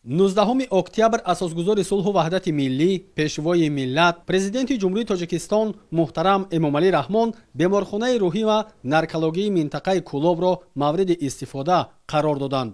19 октябр асосгузори сулҳу ваҳдати миллӣ, пешвои миллат, президенти Ҷумҳурии Тоҷикистон муҳтарам Эмомалӣ Раҳмон беморхонаи рӯҳӣ ва наркологии минтақаи Кӯлобро мавриди истифода қарор доданд.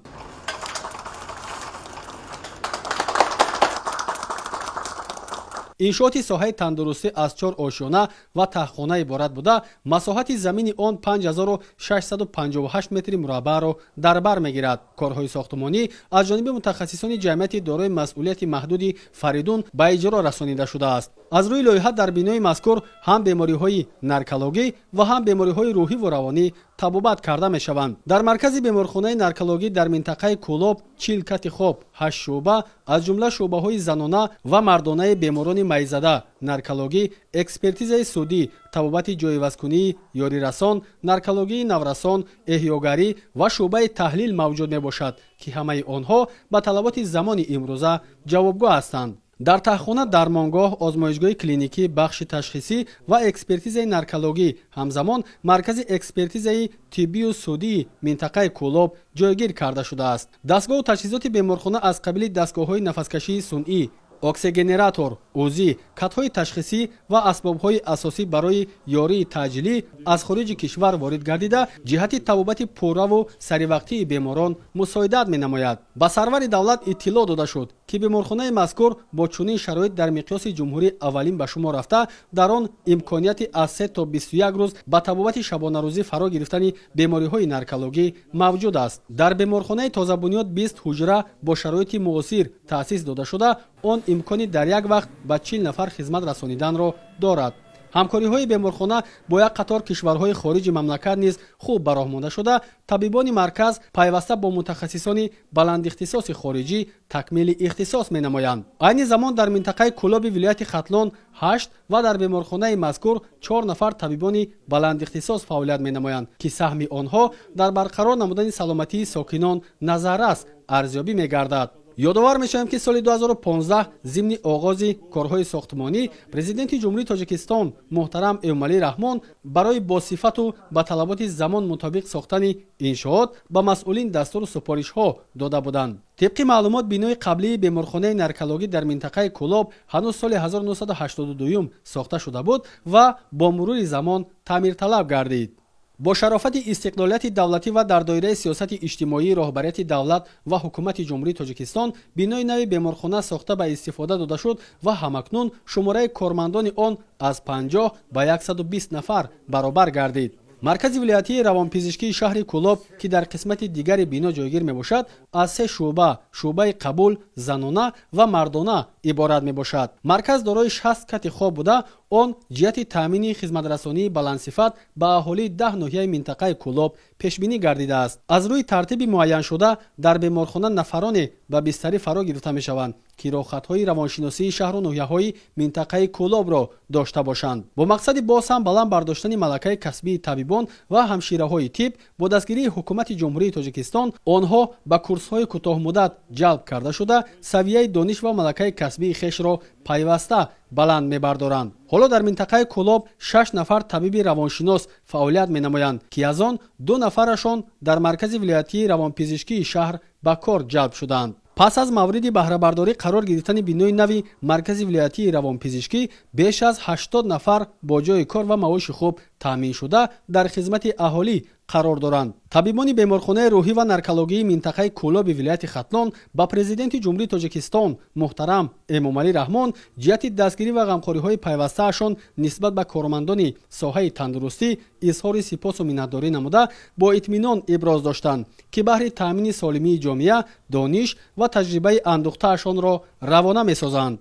Иншооти соҳаи тандурустӣ аз 4 ошёна ва таҳхона иборат буда, масоҳати замини он 5658 метри мураббаъро дар бар мегирад. Корҳои сохтмонӣ аз ҷониби мутахассисони ҷамъияти дорои масъулияти маҳдуди Фаридун ба иҷро расонида шудааст. Аз рӯи лоиҳа дар бинои мазкур ҳам бемориҳои наркологӣ ва ҳам бемориҳои рӯҳиву равонӣ табобат карда мешаванд. Дар маркази беморхонаи наркологӣ дар минтақаи Кӯлоб 40 кати хоб, 8 шӯъба, аз ҷумла шӯъбаҳои занона ва мардонаи беморони майзада, наркологӣ, экспертизаи судӣ, табобати ҷойивазкунии ёрирасон, наркологии наврасон, эҳёгарӣ ва шӯъбаи таҳлил мавҷуд мебошад, ки ҳамаи онҳо ба талаботи замони имрӯза ҷавобгӯ ҳастанд. Дар таҳхона дармонгоҳ, озмоишгоҳи клиникӣ, бахши ташхисӣ ва экспертизаи наркологӣ, ҳамзамон маркази экспертизаи тиббию судии минтақаи Кӯлоб ҷойгир карда шудааст. Дастгоҳу таҷҳизоти беморхона аз қабили дастгоҳҳои нафаскашии сунъӣ, оксигенератор, УЗИ, катҳои ташхисӣ ва асбобҳои асосӣ барои ёрии таъҷилӣ аз хориҷи кишвар ворид гардида, ҷиҳати табобати пурраву саривақтии беморон мусоидат менамояд. Ба сарвари давлат иттилоъ дода шуд, ки беморхонаи мазкур бо чунин шароит дар миқёси ҷумҳурӣ аввалин ба шумор рафта, дар он имконияти аз 3 то 21 рӯз ба табобати шабонарӯзӣ фаро гирифтани бемориҳои наркологӣ мавҷуд аст. Дар беморхонаи тозабунёд 20 ҳуҷра бо шароити муосир таъсис дода шуда, он имкони дар як вақт ба 40 нафар хизмат расониданро дорад. Ҳамкориҳои беморхона бо як қатор кишварҳои хориҷи мамлакат низ хуб ба роҳ монда шуда, табибони марказ пайваста бо мутахассисони баландихтисоси хориҷӣ такмили ихтисос менамоянд. Айни замон дар минтақаи Кӯлоби вилояти Хатлон 8 ва дар беморхонаи мазкур 4 нафар табибони баландихтисос фаъолият менамоянд, ки саҳми онҳо дар барқарор намудани саломатии сокинон назаррас арзёбӣ мегардад. Ёдовар мешавем, ки соли 2015 зимни оғози корҳои сохтмонӣ президенти Ҷумҳурии Тоҷикистон муҳтарам Эмомалӣ Раҳмон барои босифату ба талаботи замон мутобиқ сохтани иншоот ба масъулин дастуру супоришҳо дода буданд. Тибқи маълумот, бинои қаблии беморхонаи наркологӣ дар минтақаи Кӯлоб ҳанӯз соли 1982 сохта шуда буд ва бо мурури замон таъмирталаб гардид. Бо шарофати истиқлолияти давлатӣ ва дар доираи сиёсати иҷтимоии роҳбарияти давлат ва ҳукумати Ҷумҳурии Тоҷикистон бинои нави беморхона сохта ба истифода дода шуд ва ҳамакнун шумораи кормандони он аз 50 ба 120 нафар баробар гардид. Маркази вилоятии равонпизишкии шаҳри Кӯлоб, ки дар қисмати дигари бино ҷойгир мебошад, аз 3 шӯъба, шӯъбаи қабул, занона ва мардона иборат мебошад. Марказ дорои 60 кати хоб буда, он ҷиҳати таъмини хизматрасонии баландсифат ба аҳолии 10 ноҳияи минтақаи Кӯлоб пешбинӣ гардидааст. Аз рӯи тартиби муайяншуда дар беморхона нафароне ба бистарӣ фаро гирифта мешаванд, ки роҳхатҳои равоншиносии шаҳру ноҳияҳои минтақаи Кӯлобро дошта бошанд. Бо мақсади боз ҳам баланд бардоштани малакаи касбии табибон ва ҳамшираҳои тиб бо дастгирии ҳукумати Ҷумҳурии Тоҷикистон онҳо ба курсҳои кӯтоҳмуддат ҷалб карда шуда, савияи дониш ва малакаи касбии хешро пайваста баланд мебардоранд. Ҳоло дар минтақаи Кӯлоб 6 нафар табиби равоншинос фаъолият менамоянд, ки аз он 2 нафарашон дар маркази вилоятии равонпизишкии шаҳр ба кор ҷалб шуданд. Пас аз мавриди баҳрабардорӣ қарор гирифтани бинои нави маркази вилоятии равонпизишкӣ беш аз 80 нафар бо ҷойи кор ва маоши хуб таъмин шуда дар хизмати аҳолӣ қарор доранд. Табибони беморхонаи рӯҳӣ ва наркологии минтақаи Кӯлоби вилояти Хатлон ба президенти Ҷумҳурии Тоҷикистон муҳтарам Эмомалӣ Раҳмон ҷиҳати дастгирӣ ва ғамхориҳои пайвастаашон нисбат ба кормандони соҳаи тандурустӣ изҳори сипосу миннатдорӣ намуда, бо итминон иброз доштанд, ки баҳри таъмини солимии ҷомеа дониш ва таҷрибаи андӯхтаашонро равона месозанд.